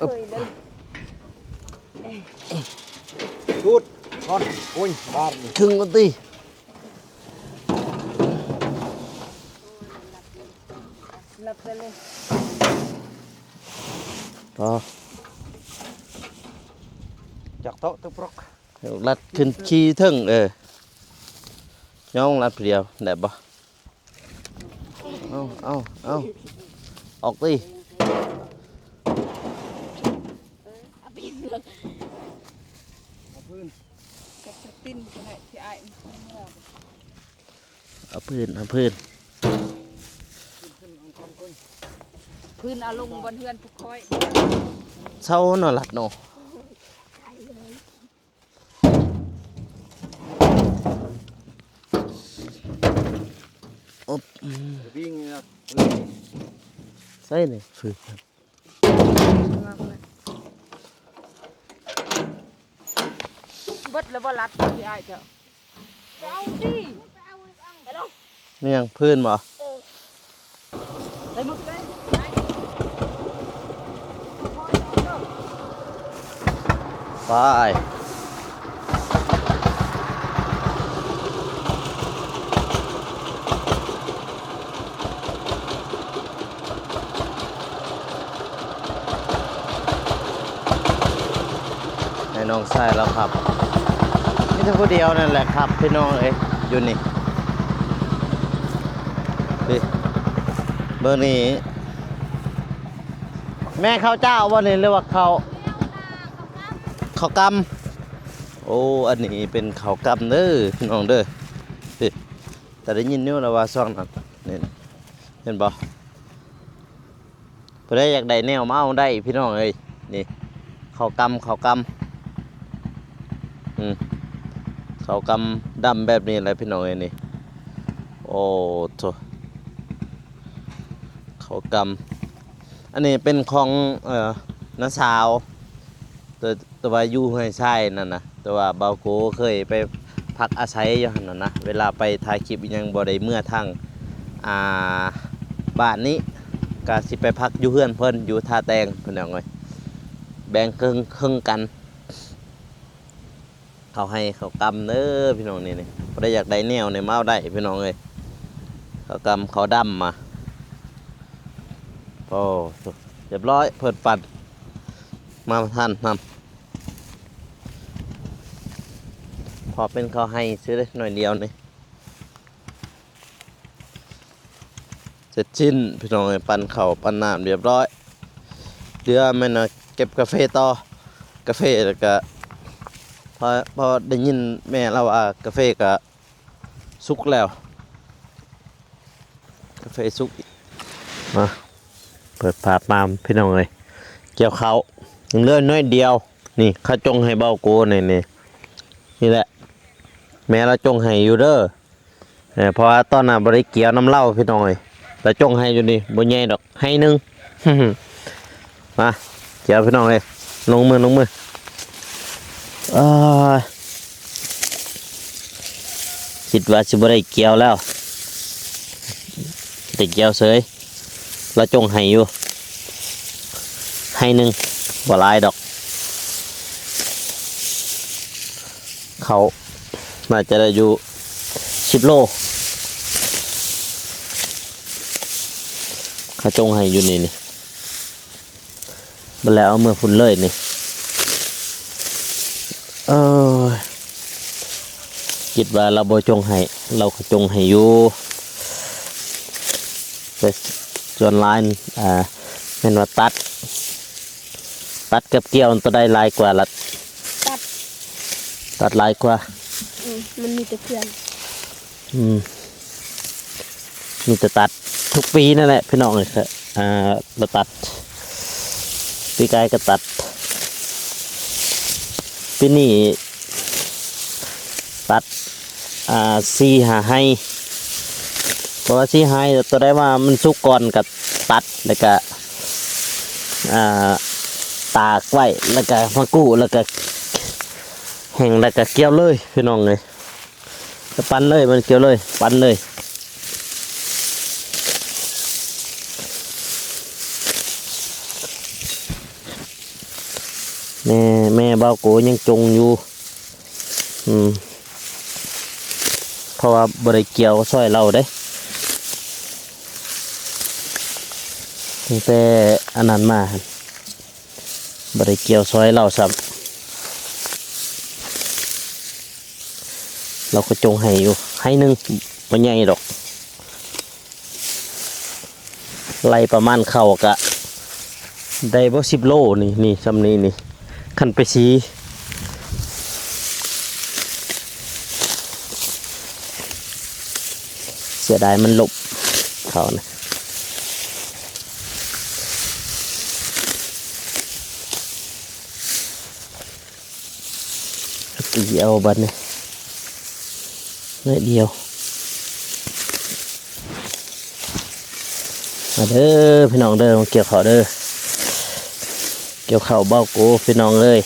ເອີບ ເຄີຍເລີຍ ສູດກ່ອນ ໂອ້ຍ ບາດນີ້ ຄຶ່ງກ່ອນຕິ ຫຼັບໄປເລີຍ ຕໍ່ ຈັກເຕາະຕຶກປຣອກ ລັດຂຶ້ນຂີ່ເທິງ ເອີ ຍ່ອງລັດຜູ້ດຽວໄດ້ບໍ່? ເອົາ ເອົາ ເອົາ ອອກຕິ ເອົາພື້ນ ເອົາພື້ນ ເອົາພື້ນ ພື້ນເອົາລົງບ່ອນເຮືອນພວກຂ້ອຍ ເຊົາເນາະ ລັດເນາະ. ອຶບ ໃສ່ນີ້ ເບິດແລ້ວບໍ່ລັດ ພີ່ອ້າຍເຈົ້າ ເອົາຕິ ແມ່ນຫຍັງ ພື້ນບໍ່? ໄປ ໃຫ້ນ້ອງຊາຍລາວຂັບ ມີແຕ່ຜູ້ດຽວນັ້ນແຫຼະຂັບ ພີ່ນ້ອງເອີຍ ຢູ່ນີ້ ນີ້ ເບິ່ງນີ້ ແມ່ນເຂົ້າຈ້າວບໍ່ນີ້ ຫຼືວ່າເຂົ້າ ເຂົ້າກ່ຳ? ໂອ້ ອັນນີ້ເປັນເຂົ້າກ່ຳເດີ ພີ່ນ້ອງເດີ ນີ້ ແຕ່ໄດ້ຍິນຢູ່ລະວ່າຊ່ວງນັ້ນ ນີ້ ເຫັນບໍ່? ຜູ້ໃດຢາກໄດ້ແນວມາເອົາໄດ້ພີ່ນ້ອງເອີຍ ນີ້ ເຂົ້າກ່ຳ ເຂົ້າກ່ຳ ອືມ ເຂົ້າກ່ຳດຳແບບນີ້ແຫຼະພີ່ນ້ອງເອີຍ ນີ້ ໂອ້ໂທ້ ເຂົ້າກ່ຳ ອັນນີ້ເປັນຂອງ ເອີ ນ້າສາວ ແຕ່ ແຕ່ວ່າຢູ່ຫ້ວຍຊາຍນັ້ນນະ ແຕ່ວ່າບ່າວໂກເຄີຍໄປພັກອາໄສຢູ່ຫັ້ນນະ ເວລາໄປຖ່າຍຄລິບອີ່ຫຍັງບໍ່ໄດ້ເມືອທາງ ອ່າ ບ້ານນີ້ ກະຊິໄປພັກຢູ່ເຮືອນເພິ່ນຢູ່ທ່າແຕງ ພີ່ນ້ອງເອີຍ ແບ່ງເຄິ່ງ ເຄິ່ງກັນ ເຂົ້າໄຮ່ເຂົ້າກ່ຳເດີພີ່ນ້ອງ ນີ້ ນີ້ ຜູ້ໃດຢາກໄດ້ແນວນີ້ມາເອົາໄດ້ພີ່ນ້ອງເອີຍ ເຂົ້າກ່ຳເຂົ້າດຳມາ ໂອ້ ຮຽບຮ້ອຍ ເພິ່ນປັ່ນ ມາທັນນຳ ພໍເປັນເຂົ້າໄຮ່ຊື່ເດ້ ໜ້ອຍດຽວນີ້ ເສັດສິ້ນພີ່ນ້ອງເອີຍ ປັ່ນເຂົ້າປັ່ນນ້ຳຮຽບຮ້ອຍ ເຫຼືອແມ່ນວ່າເກັບກາເຟຕໍ່ ກາເຟແລ້ວກະ ພໍ ພໍໄດ້ຍິນແມ່ລາວວ່າກາເຟກະສຸກແລ້ວ ກາເຟສຸກ ມາ ເປີດພາບມາພີ່ນ້ອງເອີຍ ກ່ຽວເຂົ້າ ຍັງເຫຼືອໜ້ອຍດຽວ ນີ້ເຂົາຈົ່ງໃຫ້ເບົາໂກນີ້ ນີ້ ນີ້ແຫຼະ ແມ່ລາວຈົ່ງໃຫ້ຢູ່ເດີ ເອີ ເພາະວ່າຕອນນັ້ນບໍ່ໄດ້ກ່ຽວນຳລາວພີ່ນ້ອງເອີຍ ລາວຈົ່ງໃຫ້ຢູ່ນີ້ ບໍ່ໃຫຍ່ດອກ ໄຮ່ໜຶ່ງ ມາ ກ່ຽວພີ່ນ້ອງເອີຍ ລົງມື ລົງມື ເອີຍ ຄິດວ່າຊິບໍ່ໄດ້ກ່ຽວແລ້ວ ໄດ້ກ່ຽວເສີຍ ລາວຈົ່ງໃຫ້ຢູ່ ໄຮ່ໜຶ່ງ ບໍ່ຫຼາຍດອກ ເຂົ້າໜ້າຈະໄດ້ຢູ່ສິບໂລ ເຂົາຈົ່ງໃຫ້ຢູ່ນີ້ ນີ້ ບັດແລ້ວເອົາເມືອພຸ້ນເລີຍນີ້ ເອີຍ ຄິດວ່າລາວບໍ່ຈົ່ງໃຫ້ ລາວກໍຈົ່ງໃຫ້ຢູ່ ແຕ່ສ່ວນຫຼາຍ ອ່າ ແມ່ນວ່າຕັດ ຕັດກັບກ່ຽວ ໂຕໃດຫຼາຍກວ່າລະ? ຕັດ ຕັດຫຼາຍກວ່າ ອືມ ມັນມີແຕ່ເພື່ອນ ອືມ ມີແຕ່ຕັດ ທຸກປີນັ້ນແຫຼະພີ່ນ້ອງເອີຍ ອ່າ ລະຕັດ ປີກາຍກໍຕັດ ປີນີ້ຕັດ ອ່າ ສີ່ຫ້າໄຮ່ ເພາະວ່າສີ່ໄຮ່ ໂຕໃດວ່າມັນສຸກກ່ອນກໍຕັດ ແລ້ວກໍ ອ່າ ຕາກໄວ້ ແລ້ວກໍມາກູ້ ແລ້ວກໍແຫ້ງ ແລ້ວກໍກ່ຽວເລີຍພີ່ນ້ອງເອີຍ. ກະປັ່ນເລີຍ ມັນກ່ຽວເລີຍ ປັ່ນເລີຍ. ແມ່ ແມ່ບ່າວໂກຍັງຈົ່ງຢູ່ ອືມ ເພາະວ່າບໍ່ໄດ້ກ່ຽວຊ່ອຍລາວເດ້ ຕັ້ງແຕ່ອັນນັ້ນມາຫັ້ນ ບໍ່ໄດ້ກ່ຽວຊ່ອຍລາວຊ້ຳ ລາວກໍຈົ່ງໄຮ່ຢູ່ ໄຮ່ໜຶ່ງ ບໍ່ໃຫຍ່ດອກ ໄລ່ປະມານເຂົ້າກະໄດ້ບໍ່ສິບໂລນີ້ ນີ້ ຊ່ຳນີ້ນີ້ ຄັນໄປສີ ເສຍດາຍມັນລົບເຂົ້ານະ ຕີເອົາບັດນີ້ ໜ້ອຍດຽວ ມາເດີພີ່ນ້ອງເດີ ມາກ່ຽວເຂົ້າເດີ ກ່ຽວເຂົ້າບ່າວໂກພີ່ນ້ອງເອີຍ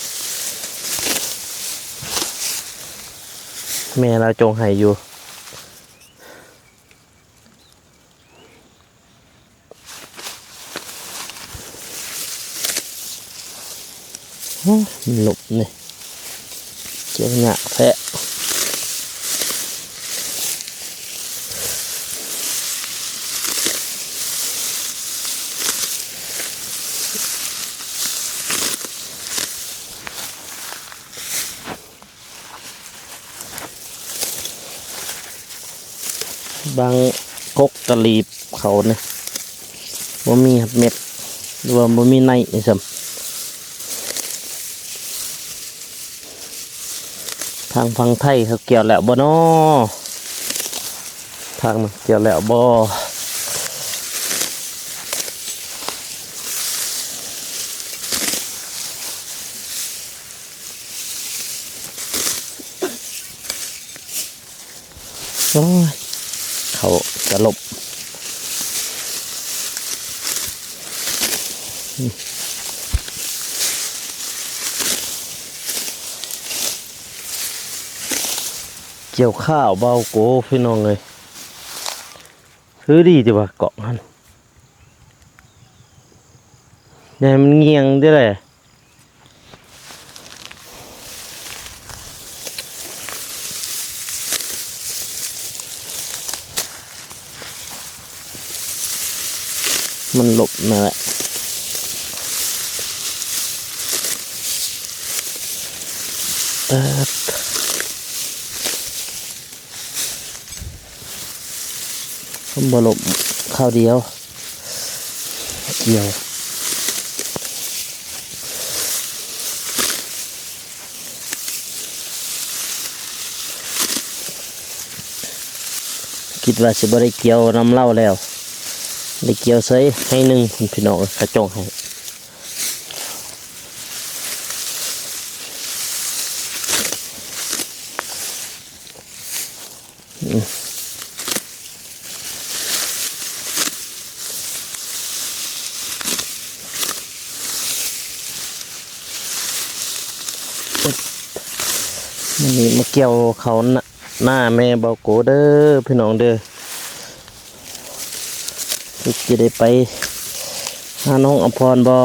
ແມ່ລາວຈົ່ງໄຮ່ຢູ່. ໂອ້ ມັນລົບນີ້ ກ່ຽວຍາກແທ້ ບາງກົກກະຫຼີບເຂົານີ້ ບໍ່ມີເມັດ ຫຼືວ່າບໍ່ມີໃນຊ້ຳ ທາງຝັ່ງໄທເຂົາກ່ຽວແລ້ວບໍ່ນໍ? ທາງນັ້ນກ່ຽວແລ້ວບໍ່? ໂອ້ຍ ເຂົ້າສະຫຼົບ ກ່ຽວຂ້າວບ່າວໂກ ພີ່ນ້ອງເອີຍ ຄືດີແຕ່ວ່າກ້ອງຫັ້ນ ຢ່າໃຫ້ມັນງ່ຽງເດີ້. ມັນຫຼົບນັ້ນແຫຼະ ປາດ. ມັນບໍ່ຫຼົບຄາວດຽວ ກ່ຽວ ຄິດວ່າຊິບໍ່ໄດ້ກ່ຽວນຳລາວແລ້ວ ໄດ້ກ່ຽວເສີຍ ໄຮ່ໜຶ່ງ ພີ່ນ້ອງເອີຍ ເຂົາຈ້ອງໃຫ້. ມື້ນີ້ມາກ່ຽວເຂົ້ານາ ໜ້າແມ່ບ່າວໂກເດີພີ່ນ້ອງເດີ ຊິໄດ້ໄປຫານ້ອງອຳພອນບໍ່?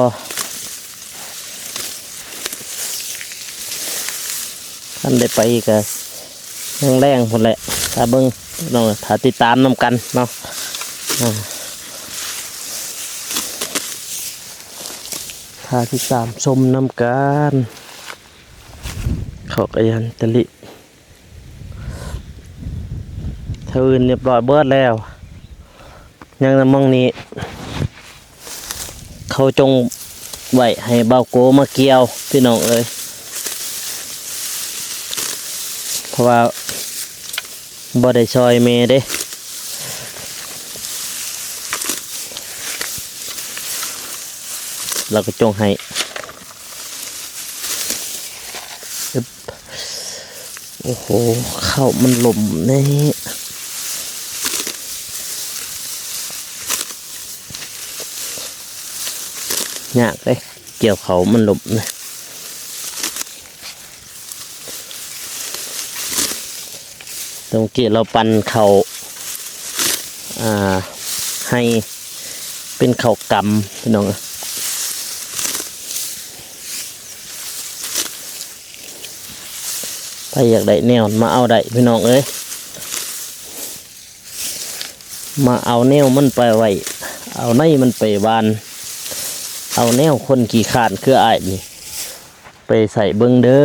ຄັນໄດ້ໄປກະແລງໆພຸ້ນແຫຼະ ຖ້າເບິ່ງພີ່ນ້ອງ ຖ້າຕິດຕາມນຳກັນເນາະ ອາ ຖ້າຕິດຕາມຊົມນຳກັນ ເຂົາກະຍັງຕະລິ ທາງອື່ນຮຽບຮ້ອຍເບິດແລ້ວ ຍັງແຕ່ໝ່ອງນີ້ ເຂົາຈົ່ງໄວ້ໃຫ້ບ່າວໂກມາກ່ຽວ ພີ່ນ້ອງເອີຍ ເພາະວ່າບໍ່ໄດ້ຊ່ອຍແມ່ເດ້ ລາວກະຈົ່ງໃຫ້. ໂອ້ໂຫ ເຂົ້າມັນຫຼົ່ມແນ່ ຍາກເດ້ ກ່ຽວເຂົ້າມັນຫຼົ່ມນະ. ແຕ່ເມື່ອກີ້ລາວປັ່ນເຂົ້າ ອ່າ ໃຫ້ເປັນເຂົ້າກຳ ພີ່ນ້ອງເອີຍ. ໃຜຢາກໄດ້ແນວມາເອົາໄດ້ພີ່ນ້ອງເອີຍ ມາເອົາແນວມັນໄປໄວ້ ເອົາໃນມັນໄປຫວ່ານ ເອົາແນວຄົນຂີ້ຄ້ານຄືອ້າຍນີ້ ໄປໃສ່ເບິ່ງເດີ.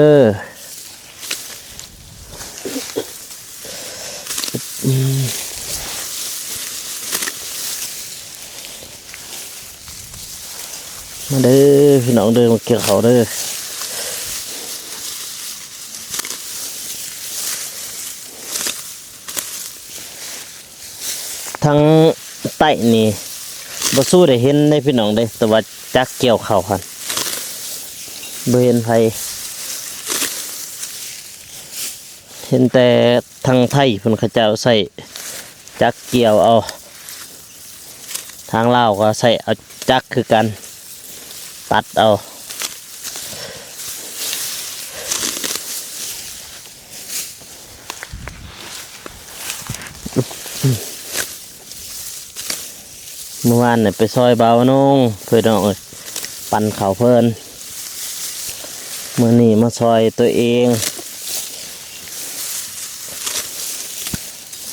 ມາເດີພີ່ນ້ອງເດີ ມາກ່ຽວເຂົ້າເດີ. ທາງໃຕ້ນີ້ບໍ່ສູ້ໄດ້ເຫັນເດ້ພີ່ນ້ອງເດ້ ແຕ່ວ່າຈັກກ່ຽວເຂົ້າຫັ້ນ ບໍ່ເຫັນໃຜ ເຫັນແຕ່ທາງໄທພຸ້ນ ເຂົາເຈົ້າໃຊ້ຈັກກ່ຽວເອົາ. ທາງລາວກໍໃຊ້ເອົາຈັກຄືກັນ ຕັດເອົາ. ມື້ວານນີ້ໄປຊ່ອຍບ່າວນງ ພີ່ນ້ອງເອີຍ ປັ່ນເຂົ້າເພິ່ນ. ມື້ນີ້ມາຊ່ອຍຕົວເອງ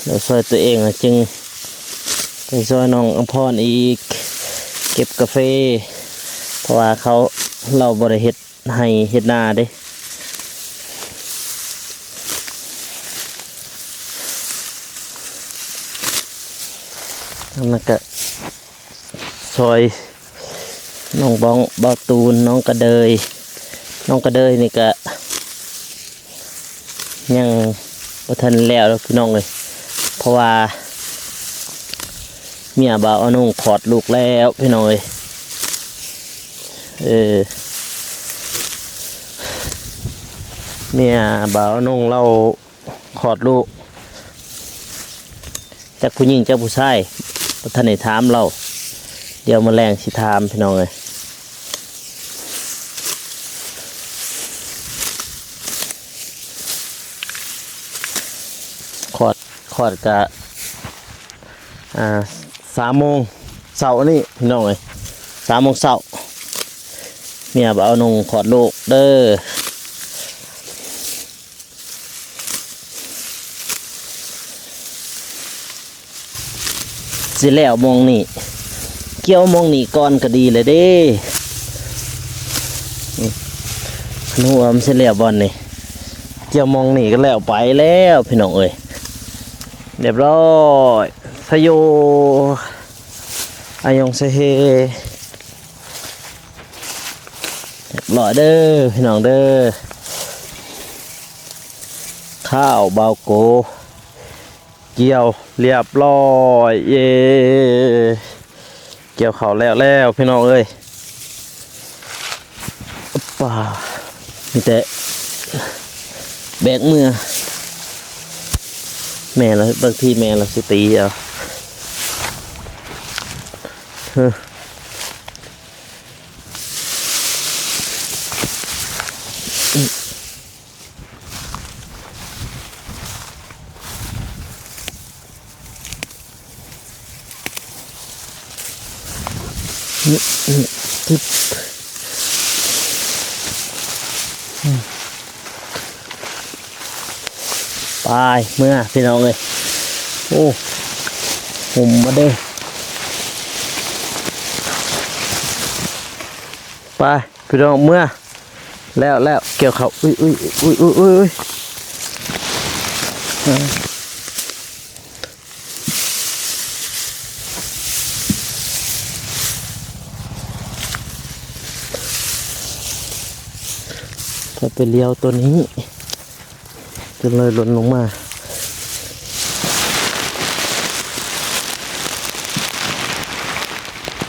ແລ້ວຊ່ອຍຕົວເອງແລ້ວຈຶ່ງໄປຊ່ອຍນ້ອງອຳພອນອີກ ເກັບກາເຟ ເພາະວ່າເຂົາ ລາວບໍ່ໄດ້ເຮັດໄຮ່ເຮັດນາເດ້. ແລ້ວກໍຊ່ອຍ ນ້ອງບ້ອງ ບ່າວຕູນ ນ້ອງກະເດີຍ ນ້ອງກະເດີຍນີ້ກະຍັງບໍ່ທັນແລ້ວດອກພີ່ນ້ອງເອີຍ ເພາະວ່າເມຍບ່າວອານຸງຄອດລູກແລ້ວພີ່ນ້ອງເອີຍ. ເອີ ເມຍບ່າວອານຸງລາວ ຄອດລູກ ຈັກຜູ້ຍິງຈັກຜູ້ຊາຍ ບໍ່ທັນໄດ້ຖາມລາວ ດຽວມື້ແລງຊິຖາມພີ່ນ້ອງເອີຍ. ຄອດ ຄອດກະ ອ່າ ສາມໂມງເຊົ້ານີ້ພີ່ນ້ອງເອີຍ ສາມໂມງເຊົ້າ ເມຍບ່າວອານຸງຄອດລູກເດີ. ຊິແລ້ວໝ່ອງນີ້ ກ່ຽວໝ່ອງນີ້ກ່ອນກໍດີແລ້ວເດ້. ອືມ ຄັນຮູ້ວ່າມັນຊິແລ້ວບ່ອນນີ້ ກ່ຽວໝ່ອງນີ້ກໍແລ້ວໄປແລ້ວພີ່ນ້ອງເອີຍ ຮຽບຮ້ອຍ ຊະໂຍ ອາຍົງຊະເຮ. ຮຽບຮ້ອຍເດີພີ່ນ້ອງເດີ ຂ້າວບ່າວໂກ ກ່ຽວຮຽບຮ້ອຍ ເຢ້ ກ່ຽວເຂົ້າແລ້ວແລ້ວພີ່ນ້ອງເອີຍ. ປາ ມີແຕ່ແບກເມືອ ແມ່ລະ ບາງທີແມ່ລະຊິຕີເອົາ ເຮີ. ໄປເມືອພີ່ນ້ອງເອີຍ ໂອ້ ຫຸ້ມມາເດີ ໄປ ພີ່ນ້ອງເມືອ ແລ້ວ ແລ້ວ ກ່ຽວເຂົ້າ ອຸ້ຍ ອຸ້ຍ ອຸ້ຍ ອຸ້ຍ ອຸ້ຍ ອຸ້ຍ ອາ ກໍໄປລ້ຽວຕົວນີ້ ຈົນເລີຍຫຼົ່ນລົງມາ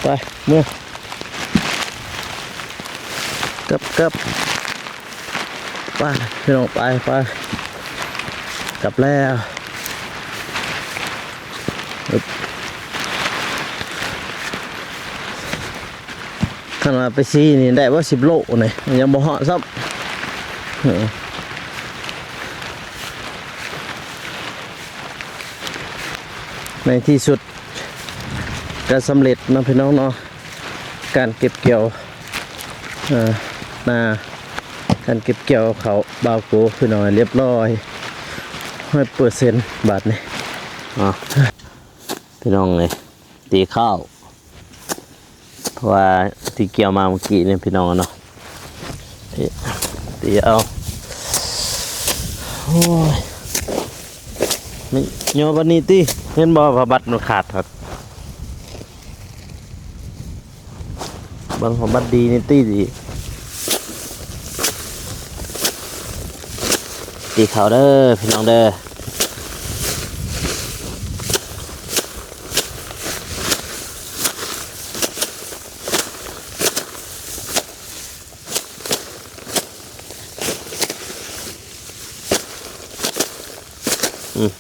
ໄປ ເມືອ ກັບ ກັບ ໄປ ພີ່ນ້ອງ ໄປ ໄປ ກັບແລ້ວ ອຶບ. ຄັນວ່າໄປຊີ້ນີ້ໄດ້ບໍ່ ສິບໂລນີ້ ຍັງບໍ່ຮອດຊ້ຳ. ເອີ ໃນທີ່ສຸດກໍສຳເລັດເນາະ ພີ່ນ້ອງເນາະ ການເກັບກ່ຽວ ເອີ ນາ ການເກັບກ່ຽວເຂົ້າບ່າວໂກ ພີ່ນ້ອງ ຮຽບຮ້ອຍ ຮ້ອຍເປີເຊັນ ບາດນີ້ ເອົາ ພີ່ນ້ອງເອີຍ ຕີເຂົ້າ ເພາະວ່າຕີກ່ຽວມາເມື່ອກີ້ນີ້ ພີ່ນ້ອງເນາະ ຕີ ຕີເອົາ ໂອ້ຍ ແມ່ນຍໍບັດນີ້ຕິ ເຫັນບໍ່ວ່າບັດມັນຂາດ ເບິ່ງຂອງບັດດີນີ້ຕິ ຕີເຂົ້າເດີພີ່ນ້ອງເດີ ອືມ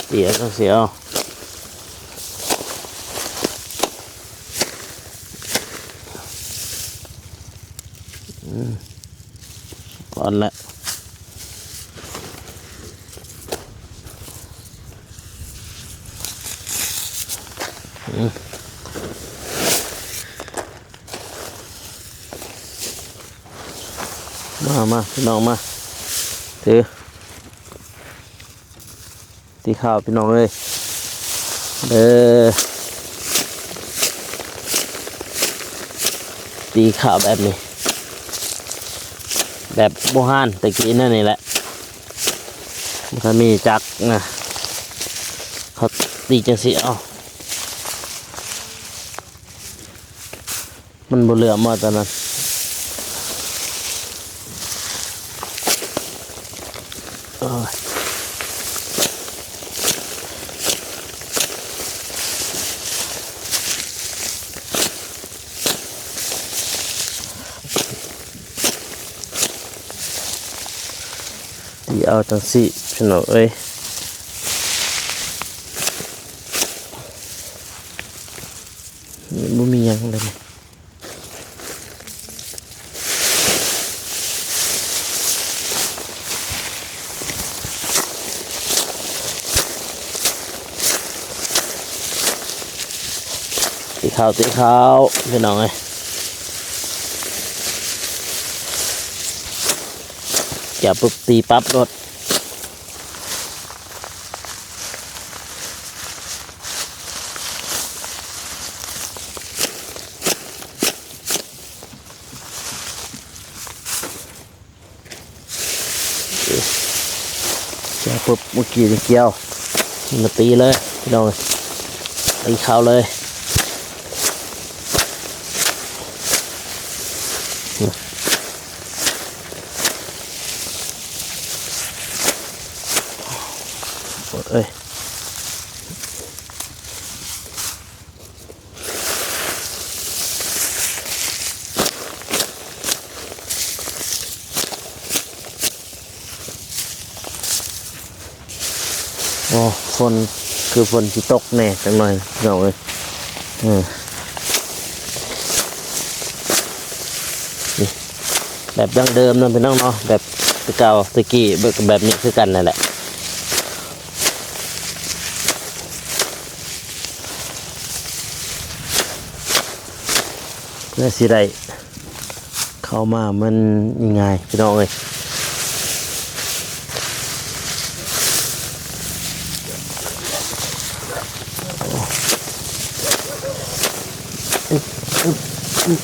ເດຍຈັ່ງຊີ້ເອົາ ອືມ ກ່ອນລະ ອືມ ມາ ມາ ພີ່ນ້ອງມາ ຖື ຕີເຂົ້າພີ່ນ້ອງເອີຍ ເດີ ຕີເຂົ້າແບບນີ້ ແບບບູຮານແຕ່ກີ້ນັ້ນນີ້ແຫຼະ ມັນກໍມີຈັກນະ ເຂົາຕີຈັ່ງຊີ້ເອົາ. ມັນບໍ່ເຫຼືອມາຕອນນັ້ນ ໂອ້ຍ ຕີເອົາຈັ່ງຊີ້ ພີ່ນ້ອງເອີຍ. ບໍ່ມີຫຍັງເລີຍ ຕີເຂົ້າ ຕີເຂົ້າ ພີ່ນ້ອງເອີຍ ຈັບປຸບຕີປັບໂລດ. ເຈົ້າ ປຶບ ເມື່ອກີ້ນີ້ກ່ຽວ ມາຕີເລີຍພີ່ນ້ອງ ຕີເຂົ້າເລີຍ ເອີຍ. ໂອ້ ຝົນ ຄືຝົນຊິຕົກແດ່ຈັກໜ່ອຍ ພີ່ນ້ອງເອີຍ ເອີ ນີ້ ແບບດັ້ງເດີມເນາະ ພີ່ນ້ອງເນາະ ແບບແຕ່ເກົ່າແຕ່ກີ້ ແບບ ແບບນີ້ຄືກັນນັ້ນແຫຼະ. ເພື່ອຊິໄດ້ເຂົ້າມາມັນງ່າຍໆ ພີ່ນ້ອງເອີຍ ອຶບ ອຶບ ອຶບ.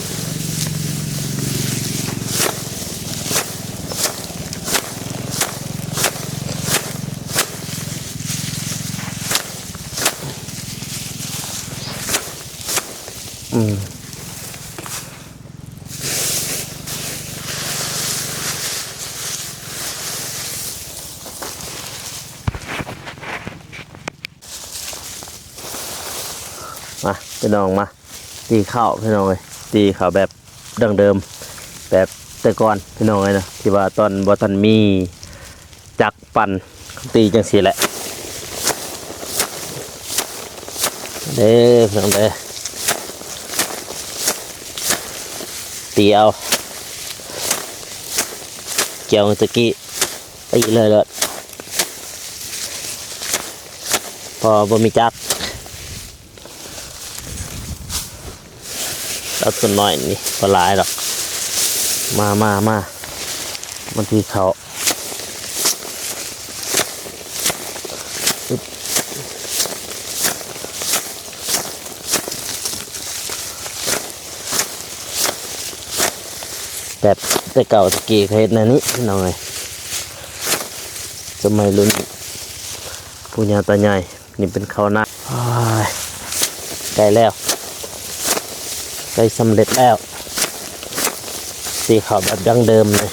ອືມ ມາ ພີ່ນ້ອງມາ ຕີເຂົ້າ ພີ່ນ້ອງເອີຍ ຕີເຂົ້າແບບ ດັ້ງເດີມແບບແຕ່ກ່ອນ ພີ່ນ້ອງເອີຍເນາະ ທີ່ວ່າຕອນບໍ່ທັນມີຈັກປັ່ນ ຕີຈັ່ງຊີ້ແຫຼະເດີ ພີ່ນ້ອງເດີ ຕີເອົາ ກ່ຽວຕະກີ້ ຕີເລີຍໂລດ ເພາະວ່າບໍ່ມີຈັກ. ເອົາຕົວນ້ອຍນີ້ ບໍ່ຫຼາຍດອກ ມາ ມາ ມາ ບາງທີເຂົ້າ ແບບແຕ່ເກົ່າແຕ່ກີ້ເຂົາເຮັດແນວນີ້ ພີ່ນ້ອງເອີຍ. ສະໄໝລຸ້ນປູ່ຍ່າຕາຍາຍ. ນີ້ເປັນເຂົ້ານາ. ໂອ້ຍ ໃກ້ແລ້ວ ໃກ້ສຳເລັດແລ້ວ ຕີເຂົ້າແບບດັ້ງເດີມເລີຍ.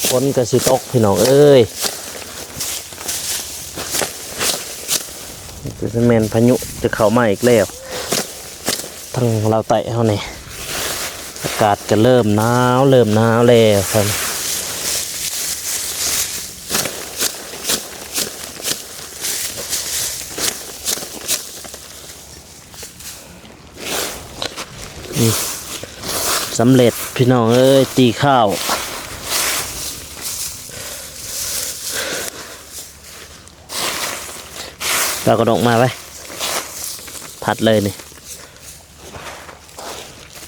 ຝົນກໍຊິຕົກ ພີ່ນ້ອງເອີຍ. ຄືຊິແມ່ນພາຍຸຈະເຂົ້າມາອີກແລ້ວ ທາງລາວໃຕ້ເຮົານີ້ ອາກາດກໍເລີ່ມໜາວ ເລີ່ມໜາວແລ້ວ. ສຳເລັດພີ່ນ້ອງເອີຍ ຕີເຂົ້າ. ເອົາກະດົງມາໄວ້ ຜັດເລີຍນີ້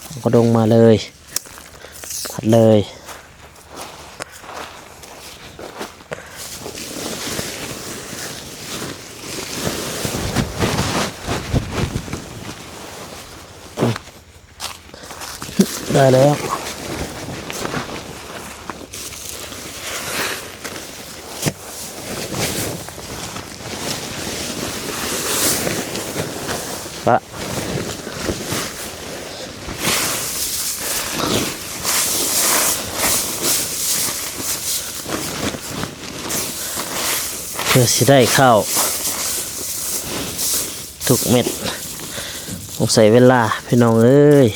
ເອົາກະດົງມາເລີຍ ຜັດເລີຍ. ໄດ້ແລ້ວ ປະ ເພື່ອຊິໄດ້ເຂົ້າທຸກເມັດ ຕ້ອງໃຊ້ເວລາ ພີ່ນ້ອງເອີຍ.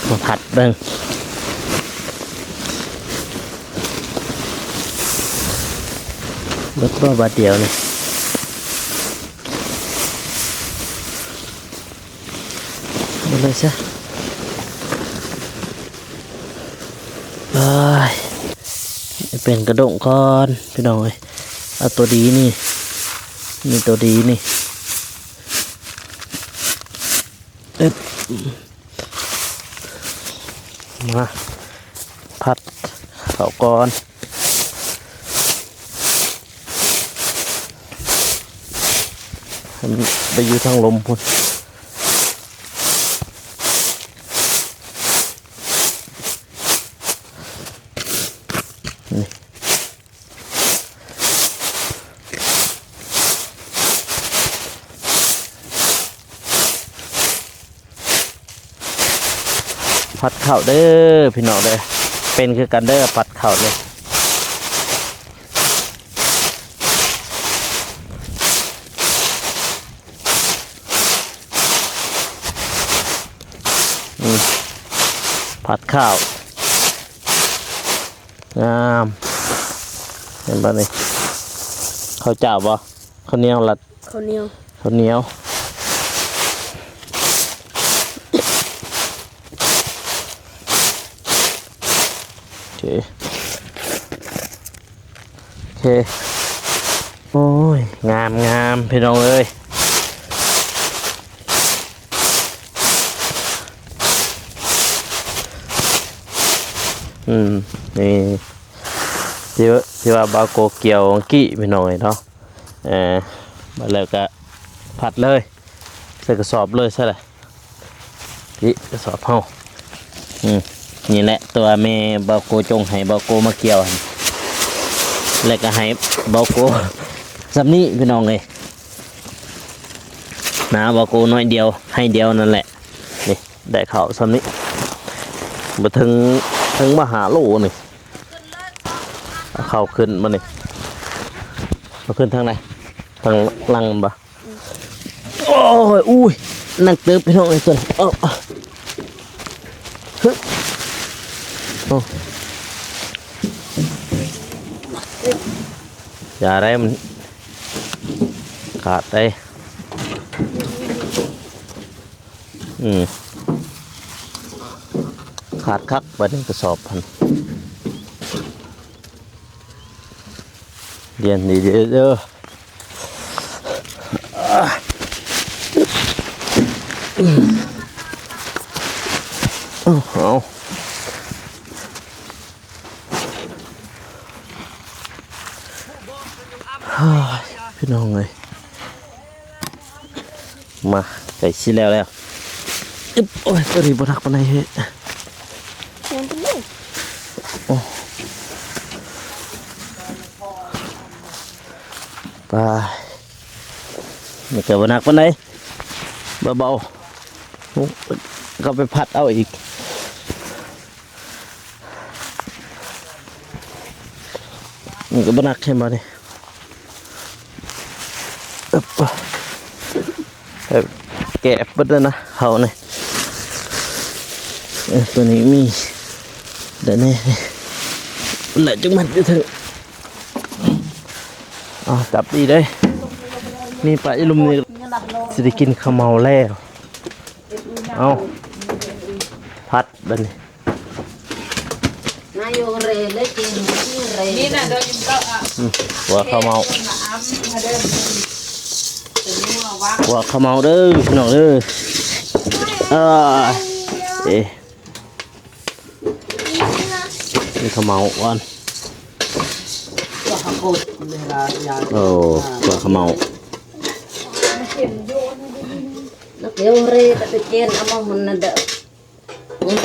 ມາຜັດເບິ່ງ ເບິດບໍ່ບາດດຽວນີ້ ເອົາເລີຍຊະ. ໂອ້ຍ ປ່ຽນກະດົງກ່ອນ ພີ່ນ້ອງເອີຍ. ເອົາໂຕດີນີ້ ນີ້ໂຕດີນີ້ ເອີບ ມາ ຜັດເຂົ້າກ່ອນ ໃຫ້ມັນໄປຢູ່ທາງລົມພຸ້ນ. ນີ້ ຜັດເຂົ້າເດີພີ່ນ້ອງເດີ ເປັນຄືກັນເດີ ຜັດເຂົ້າເດີ. ອືມ ຜັດເຂົ້າ ງາມ ເຫັນບໍ່ນີ້ ເຂົ້າຈ້າວບໍ່? ເຂົ້າໜຽວລະ ເຂົ້າໜຽວ ເຂົ້າໜຽວ ໂອເຄ ໂອເຄ ໂອ້ຍ ງາມໆ ພີ່ນ້ອງເອີຍ. ອືມ ນີ້ ທີ່ ທີ່ວ່າບ່າວໂກກ່ຽວກີ້ ພີ່ນ້ອງເອີຍເນາະ. ເອີ ບາດແລ້ວກະພັດເລີຍ ໃສ່ກະສອບເລີຍຊະລະ. ນີ້ກະສອບເຮົາ ອືມ ນີ້ແຫຼະ ຕົວແມ່ບ່າວໂກຈົ່ງໃຫ້ບ່າວໂກມາກ່ຽວຫັ້ນ ແລ້ວກະໃຫ້ບ່າວໂກສ່ຳນີ້ ພີ່ນ້ອງເອີຍ. ນາບ່າວໂກໜ້ອຍດຽວ ໄຮ່ດຽວນັ້ນແຫຼະ ນີ້ ໄດ້ເຂົ້າສ່ຳນີ້ ບໍ່ເຖິງ ເຖິງມາຫ້າໂລນີ້. ເອົາເຂົ້າຂຶ້ນມານີ້. ເອົາຂຶ້ນທາງໃດ? ທາງຫຼັງມັນບໍ່? ໂອ້ຍ ອຸ້ຍ ໜັກເຕີບພີ່ນ້ອງເອີຍ ຕົວນີ້. ເອົາ ເອົາ ໂອ້ ຢ່າໄດ໋ ມັນຂາດໄດ໋. ອືມ ຂາດຄັກ ບາດນີ້ກະສອບຫັ້ນ. ລຽນດີໆເດີ. ເອົາ ເຮີ້ຍ ພີ່ນ້ອງເອີຍ ມາ ໃກ້ຊິແລ້ວແລ້ວ. ອຶບ ໂອ້ຍ ຕົວນີ້ບໍ່ໜັກປານໃດເຮີ້ຍ. ຍັງເປັນນີ້ ໂອ້ ໄປ ມັນກະບໍ່ໜັກປານໃດ ເບົາໆ. ໂອ້ ກະໄປພັດເອົາອີກ. ມັນກະບໍ່ໜັກ ເຫັນບໍ່ນີ້. ເອີບ ເອີບ ແກະເບິດແລ້ວນະ ເຂົ້ານີ້. ເອີ ຕົວນີ້ມີໄດ້ແນ່ ແລະ ຈັ່ງມັດຢູ່ເທິງ. ເອົາ ຈັບດີເດ້ ມີປາອີ່ລຸ່ມນີ້ ຊິໄດ້ກິນເຂົ້າເໝົາແລ້ວ. ເອົາ ພັດບາດນີ້. ນາຍໂຍເຣເລຈິນເຣ ນີ້ນະ ໂດຍຍິນເຂົ້າ ອືມ ຫົວເຂົ້າເໝົາ ຫົວເຂົ້າເໝົາເດີພີ່ນ້ອງເດີ. ເອີ ເອ ມີເຂົ້າເໝົາກ່ອນ. ໂອ້ ຫົວເຂົ້າເໝົາ ນາຍໂຍເຣກະຕະເຈນ ເອົາມາຮຸ່ນນະເດີ.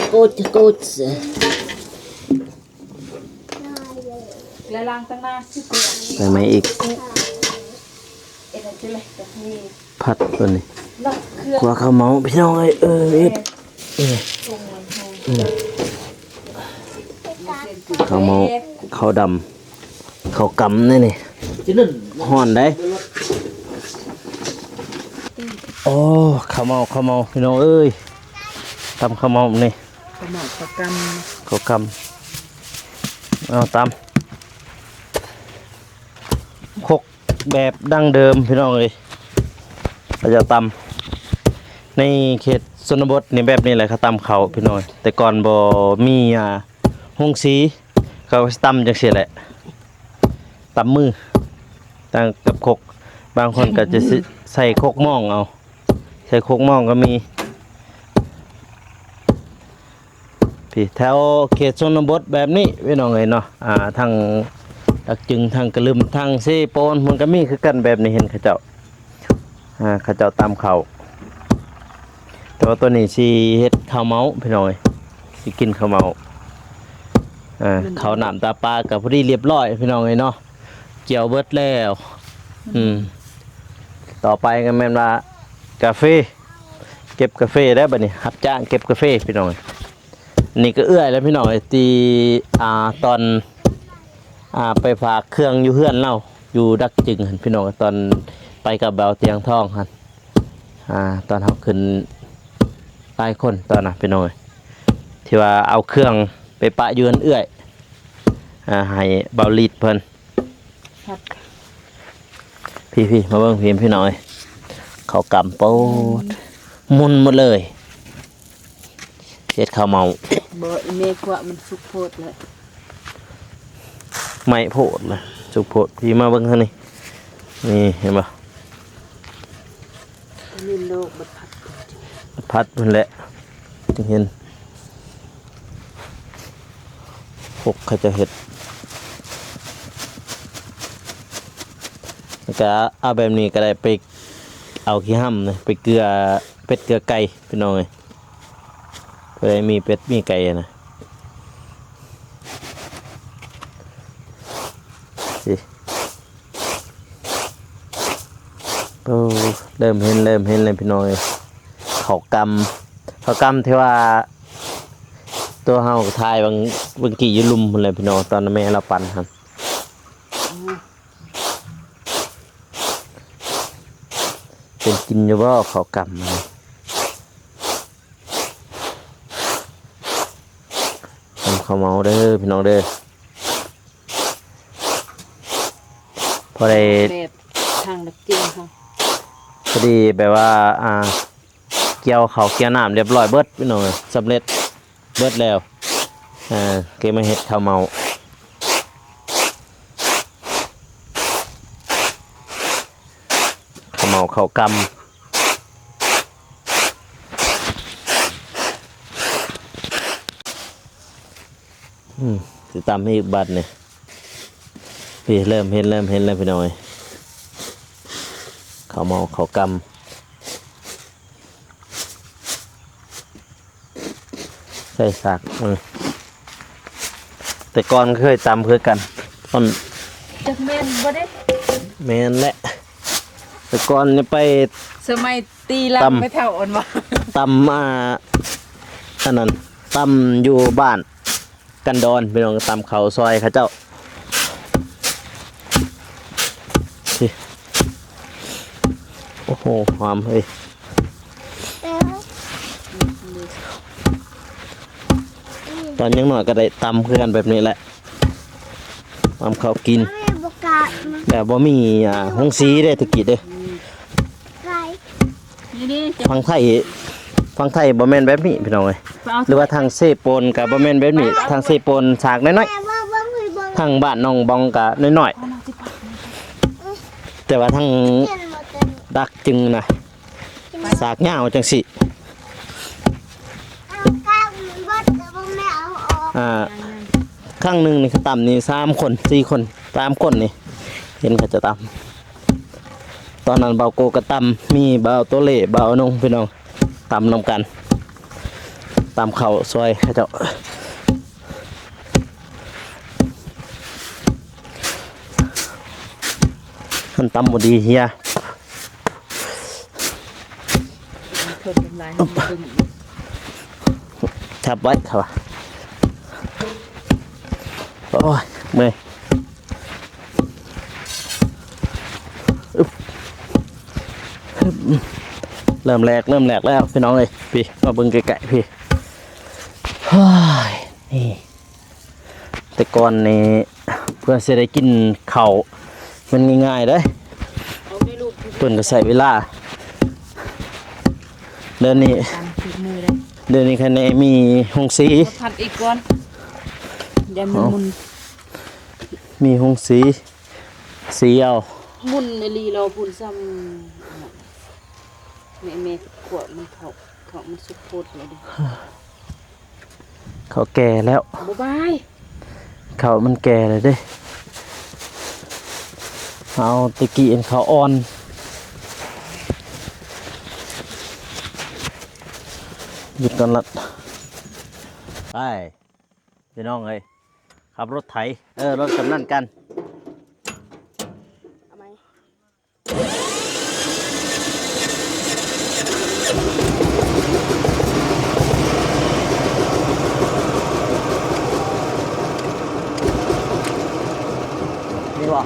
ໂກດ ໂກດ ແລະ ລ້າງຕັ້ງໜ້າ ໃສ່ໃໝ່ອີກ. ເອັດໃຫ້ເປັນເລີຍ ກະມີ ຜັດຕົວນີ້ ເນາະ ເຄື່ອງ ຂົ້ວເຂົ້າເໝົາ ພີ່ນ້ອງເອີຍ. ເອີ ເອີ ເອີ ເຂົ້າເໝົາ ເຂົ້າດຳ ເຂົ້າກຳແນ່ນີ້ ຮ້ອນໃດ໋. ໂອ້ ເຂົ້າເໝົາ ເຂົ້າເໝົາ ພີ່ນ້ອງເອີຍ ຕຳເຂົ້າເໝົານີ້ ເຂົ້າເໝົາ ເຂົ້າກຳ ເຂົ້າກຳ. ເອົາ ຕຳ ຄົກແບບດັ້ງເດີມ ພີ່ນ້ອງເອີຍ ເຂົາເຈົ້າຕຳ ໃນເຂດຊົນນະບົດນີ້ ແບບນີ້ແຫຼະ ເຂົາຕຳເຂົ້າ ພີ່ນ້ອງເອີຍ. ແຕ່ກ່ອນບໍ່ມີ ອ່າ ໂຮງສີ ເຂົາກະຊິຕຳຈັ່ງຊີ້ແຫຼະ ຕຳມື ຕ່າງກັບຄົກ ບາງຄົນກະຈະ ຊິ ໃສ່ຄົກໝ້ອງເອົາ ໃສ່ຄົກໝ້ອງກະມີ. ພີ້ ແຖວເຂດຊົນນະບົດແບບນີ້ ພີ່ນ້ອງເອີຍເນາະ ອ່າ ທັງດັກຈຶງ ທັງກະລຶມ ທັງເຊໂປນ ມັນກະມີຄືກັນແບບນີ້ ເຫັນເຂົາເຈົ້າ ອ່າ ເຂົາເຈົ້າຕຳເຂົ້າ. ແຕ່ວ່າໂຕນີ້ຊິເຮັດເຂົ້າເໝົາ ພີ່ນ້ອງເອີຍ ຊິກິນເຂົ້າເໝົາ. ອ່າ ເຂົ້ານ້ຳຕາປາກະພໍດີລຽບຮ້ອຍ ພີ່ນ້ອງເອີຍເນາະ ກ່ຽວເບິດແລ້ວ. ອືມ ຕໍ່ໄປກະແມ່ນວ່າກາເຟ ເກັບກາເຟແລ້ວບາດນີ້ ຮັບຈ້າງເກັບກາເຟ ພີ່ນ້ອງເອີຍ. ນີ້ກະເອື້ອຍແລ້ວ ພີ່ນ້ອງເອີຍ ທີ່ ອ່າ ຕອນ ອ່າ ໄປຝາກເຄື່ອງຢູ່ເຮືອນລາວ ຢູ່ດັກຈຶງຫັ້ນ ພີ່ນ້ອງເອີຍ ຕອນໄປກັບບ່າວຕຽງທອງຫັ້ນ ອ່າ ຕອນເຮົາຂຶ້ນຫຼາຍຄົນຕອນນັ້ນ ພີ່ນ້ອງເອີຍ ທີ່ວ່າເອົາເຄື່ອງໄປປະຢູ່ເຮືອນເອື້ອຍ ອ່າ ໃຫ້ບ່າວລີດເພິ່ນ ພັດ ພີ້ໆ ມາເບິ່ງພີ້ ພີ່ນ້ອງເອີຍ ເຂົ້າກຳ ໂປດ ໝຸ່ນໝົດເລີຍ ເຮັດເຂົ້າເໝົາ. ບໍ່ ອີແມ່ ຂົ້ວມັນສຸກໂພດແລ້ວ ໄໝ້ໂພດລະ ສຸກໂພດ. ພີ້ ມາເບິ່ງທາງນີ້ ນີ້ ເຫັນບໍ່? ອັນນີ້ໂລກບັດພັດ ບັດພັດພຸ້ນແຫຼະ ຈຶ່ງເຫັນ ຄົກເຂົາເຈົ້າເຮັດ ແລ້ວກະເອົາແບບນີ້ກະໄດ້ ໄປເອົາຂີ້ຫຳນະ ໄປເກືອເປັດເກືອໄກ່ ພີ່ນ້ອງເອີຍ. ຜູ້ໃດມີເປັດມີໄກ່ນະ ຊິ ໂອ້ ເລີ່ມເຫັນ ເລີ່ມເຫັນແລ້ວ ພີ່ນ້ອງເອີຍ. ເຂົ້າກຳ ເຂົ້າກຳທີ່ວ່າ ຕົວເຮົາກໍຖ່າຍບາງ ບາງກີ້ຢູ່ລຸ່ມພຸ້ນແຫຼະພີ່ນ້ອງ ຕອນແມ່ລາວປັ່ນຫັ້ນ. ເປັນກິນຢູ່ບໍ່ເຂົ້າກ່ຳ? ຕຳເຂົ້າເມົາເດີພີ່ນ້ອງເດີ. ພໍໄດ້ ແບບທາງດັກຈິງເຮົາ ພໍດີແບບວ່າ ອ່າ ກ່ຽວເຂົ້າກ່ຽວນ້ຳລຽບຮ້ອຍເບິດພີ່ນ້ອງເອີຍ ສຳເລັດເບິດແລ້ວ. ເອີ ເກັບມາເຮັດເຂົ້າເມົາ ເຂົ້າເມົາເຂົ້າກ່ຳ. ອືມ ຊິຕຳອີກບາດນີ້. ນີ້ ເລີ່ມເຫັນ ເລີ່ມເຫັນແລ້ວພີ່ນ້ອງເອີຍ ເຂົ້າເມົາເຂົ້າກ່ຳ ໃສ່ສາກ. ເອີ ແຕ່ກ່ອນກໍເຄີຍຕຳຄືກັນ ຕອນ ຈັກແມ່ນບໍ່ເດ້? ແມ່ນແຫຼະ ແຕ່ກ່ອນນີ້ໄປ ສະໄໝ ຕີຫຼັງ ຕຳ ໄມ້ເຖົ້າອ່ອນວ່າ ຕຳ ອ່າ ອັນນັ້ນ ຕຳຢູ່ບ້ານກັນດອນ ພີ່ນ້ອງ ຕຳເຂົ້າຊ່ອຍເຂົາເຈົ້າ. ໂອ້ໂຫ ຫອມເຮີ້ຍ. ຕອນຍັງນ້ອຍກໍໄດ້ຕຳຄືກັນແບບນີ້ແຫຼະ ຕຳເຂົ້າກິນ ແບບບໍ່ມີ ອ່າ ໂຮງສີເດ້ ແຕ່ກີ້ເດ້. ຝັ່ງໄທ ຝັ່ງໄທບໍ່ແມ່ນແບບນີ້ພີ່ນ້ອງເອີຍ ຫຼືວ່າທາງເຊໂປນກໍບໍ່ແມ່ນແບບນີ້ ທາງເຊໂປນສາກນ້ອຍໆ ທາງບ້ານໜອງບອງກໍນ້ອຍໆ ແຕ່ວ່າທາງດັກຈຶ່ງນະ ສາກຍາວຈັ່ງຊີ້. ອ່າ ຄັ້ງໜຶ່ງນີ້ເຂົາຕຳນີ້ສາມຄົນ ສີ່ຄົນ ສາມຄົນນີ້ ເຫັນເຂົາເຈົ້າຕຳ. ຕອນນັ້ນບ່າວໂກກໍຕຳ ມີບ່າວໂຕເລ່ ບ່າວນົງ ພີ່ນ້ອງ ຕຳນຳກັນ ຕຳເຂົ້າຊ່ອຍເຂົາເຈົ້າ. ຄັນຕຳບໍ່ດີເຮຍ. ເພິ່ນນ້ຳລາຍເຮົາມັນຕຶ້ງ ທັບໄວ້ເຂົາວ່າ. ໂອ້ຍ ເມື່ອຍ. ອຶບ ອຶບ ເລີ່ມແຫຼກ ເລີ່ມແຫຼກແລ້ວພີ່ນ້ອງເອີຍ. ພີ້ ມາເບິ່ງໃກ້ໆ ພີ້. ໂອ້ຍ ນີ້ ແຕ່ກ່ອນນີ້ ເພື່ອຊິໄດ້ກິນເຂົ້າມັນງ່າຍໆເດ້ ເພິ່ນກໍໃຊ້ເວລາ. ດຽວນີ້ ຕາມຝີມືເດ້ ດຽວນີ້ຄັນແນ່ມີໂຮງສີ ມາຜັດອີກກ່ອນ ຢ້ານມັນໝຸ່ນ ມີໂຮງສີ ສີເອົາ ໝຸ່ນອີ່ຫຼີລາວພຸ້ນ ສ່ຳ ແມ່ ແມ່ຂວດມັນເຂົ້າ ເຂົ້າມັນສຸກໂພດແລ້ວເດ້. ເຂົ້າແກ່ແລ້ວ ບໍ່ບາຍ ເຂົ້າມັນແກ່ແລ້ວເດ້. ເອົາແຕ່ກີ້ເຫັນເຂົ້າອ່ອນ. ຢຸດກ່ອນລັດ ໄປ ພີ່ນ້ອງເອີຍ ຂັບລົດໄຖ ເອີ ລົດກຳນັນກັນ ເອົາໃໝ່. ນີ້ບໍ່?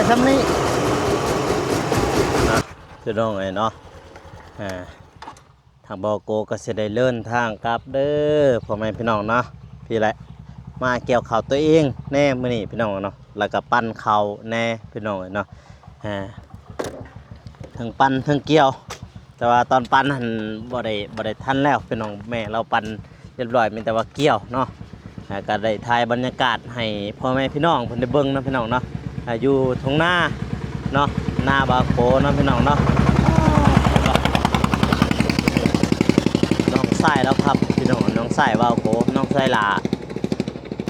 ຊ່ຳນີ້ນະ ພີ່ນ້ອງເອີຍເນາະ. ອ່າ ທາງບ່າວໂກກໍຊິໄດ້ເດີນທາງກັບເດີ ພໍ່ແມ່ພີ່ນ້ອງເນາະ. ພີ້ແຫຼະ ມາກ່ຽວເຂົ້າຕົວເອງແດ່ມື້ນີ້ພີ່ນ້ອງເນາະ ແລ້ວກໍປັ່ນເຂົ້າແດ່ພີ່ນ້ອງເອີຍເນາະ. ອ່າ ທັງປັ່ນທັງກ່ຽວ ແຕ່ວ່າຕອນປັ່ນຫັ້ນບໍ່ໄດ້ ບໍ່ໄດ້ທັນແລ້ວພີ່ນ້ອງ ແມ່ລາວປັ່ນ ຮຽບຮ້ອຍ ມີແຕ່ວ່າກ່ຽວເນາະ. ອ່າ ກໍໄດ້ຖ່າຍບັນຍາກາດໃຫ້ພໍ່ແມ່ພີ່ນ້ອງເພິ່ນໄດ້ເບິ່ງເນາະ ພີ່ນ້ອງເນາະ. ອ່າ ຢູ່ທົ່ງນາເນາະ ນາບ່າວໂກເນາະ ພີ່ນ້ອງເນາະ. ນ້ອງຊາຍລາວຂັບ ພີ່ນ້ອງ ນ້ອງຊາຍບ່າວໂກ ນ້ອງຊາຍຫຼ້າ.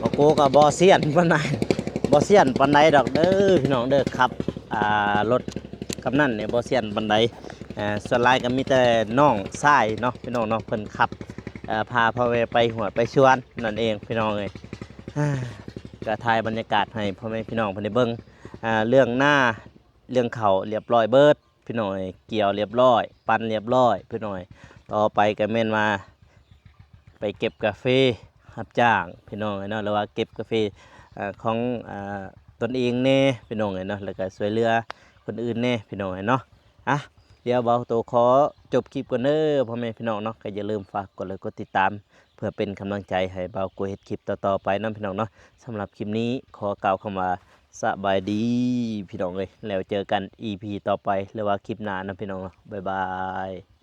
ບ່າວໂກກໍບໍ່ຊຽນປານໃດ ບໍ່ຊຽນປານໃດດອກເດີ ພີ່ນ້ອງເດີ ຂັບ ອ່າ ລົດກຳນັນນີ້ບໍ່ຊຽນປານໃດ. ອ່າ ສ່ວນຫຼາຍກໍມີແຕ່ນ້ອງຊາຍເນາະ ພີ່ນ້ອງເນາະ ເພິ່ນຂັບ ເອີ ພາພໍ່ແມ່ໄປຮວດໄປສວນນັ້ນເອງ ພີ່ນ້ອງເອີຍ. ອ່າ ກໍຖ່າຍບັນຍາກາດໃຫ້ພໍ່ແມ່ພີ່ນ້ອງເພິ່ນໄດ້ເບິ່ງ. ອ່າ ເລື່ອງນາ ເລື່ອງເຂົ້າລຽບຮ້ອຍເບິດ ພີ່ນ້ອງເອີຍ ກ່ຽວລຽບຮ້ອຍ ປັ່ນລຽບຮ້ອຍ ພີ່ນ້ອງເອີຍ. ຕໍ່ໄປກໍແມ່ນວ່າ ໄປເກັບກາເຟ ຮັບຈ້າງພີ່ນ້ອງເອີຍເນາະ ຫຼືວ່າເກັບກາເຟ ເອີ ຂອງ ເອີ ຕົນເອງແດ່ພີ່ນ້ອງເອີຍເນາະ ແລ້ວກໍຊ່ວຍເຫຼືອຄົນອື່ນແດ່ພີ່ນ້ອງເອີຍເນາະ. ອ່ະ ດຽວບ່າວໂກຂໍຈົບຄລິບກ່ອນເດີພໍ່ແມ່ພີ່ນ້ອງເນາະ. ກໍຢ່າລືມຝາກກົດໄລກົດຕິດຕາມ ເພື່ອເປັນກຳລັງໃຈໃຫ້ບ່າວໂກເຮັດຄລິບຕໍ່ໆໄປນຳພີ່ນ້ອງເນາະ. ສຳລັບຄລິບນີ້ຂໍກ່າວຄຳວ່າ ສະບາຍດີພີ່ນ້ອງເອີຍ ແລ້ວເຈີກັນອີພີຕໍ່ໄປ ຫຼືວ່າຄລິບໜ້ານຳພີ່ນ້ອງເນາະ. ບາຍບາຍ.